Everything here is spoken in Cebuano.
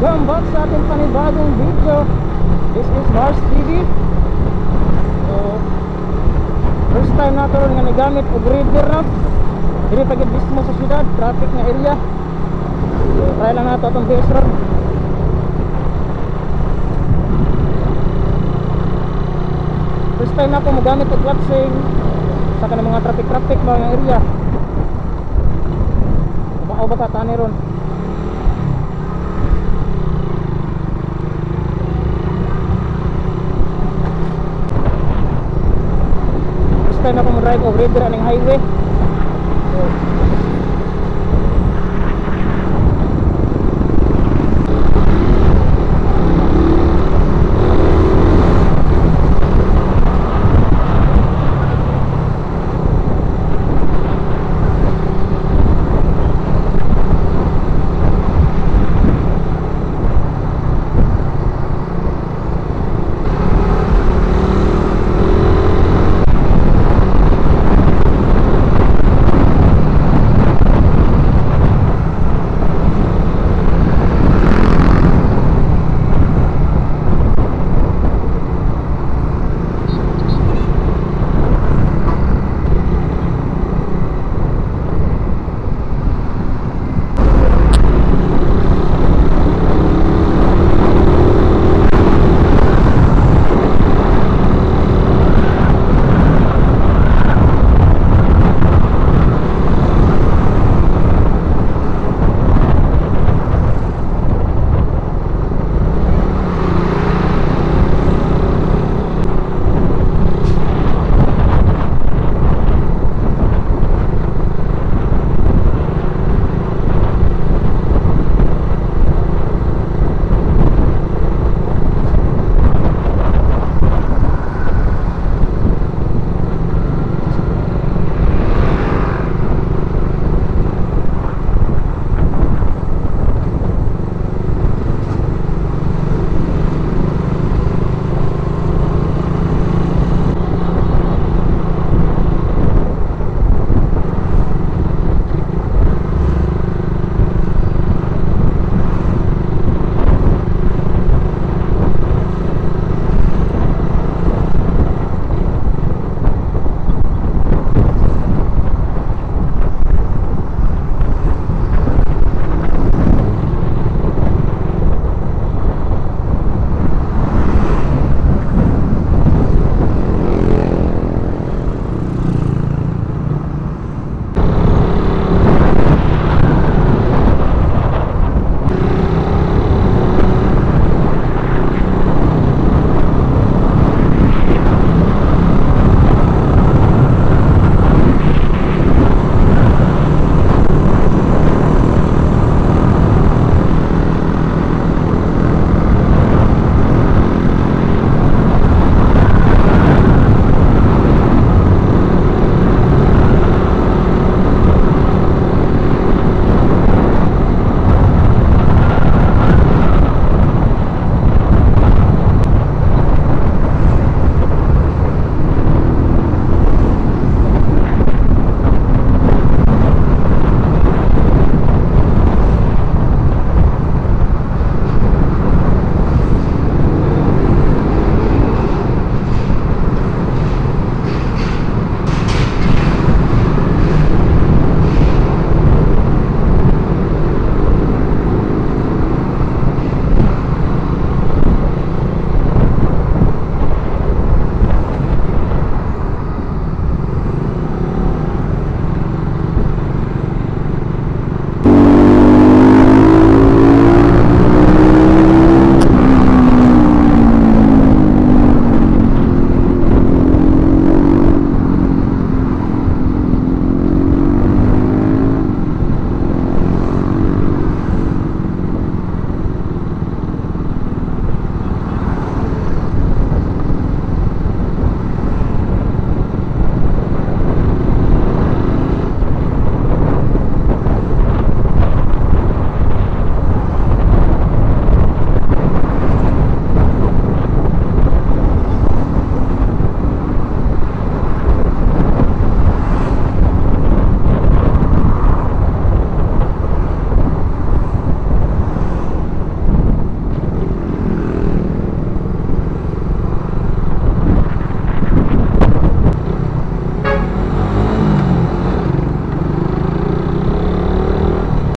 Welcome back sa ating panibagong video. This is Mars TV. So, first time na ito nga nagamit og rider, no? Dili pa gid mismo sa syudad, traffic nga area. So, try lang nato atong BS Road. First time na ako mogamit og clutching sa kanang mga traffic-traffic mga area. Mao ba ka tani ron? First time ako mo drive og rider aning highway. So,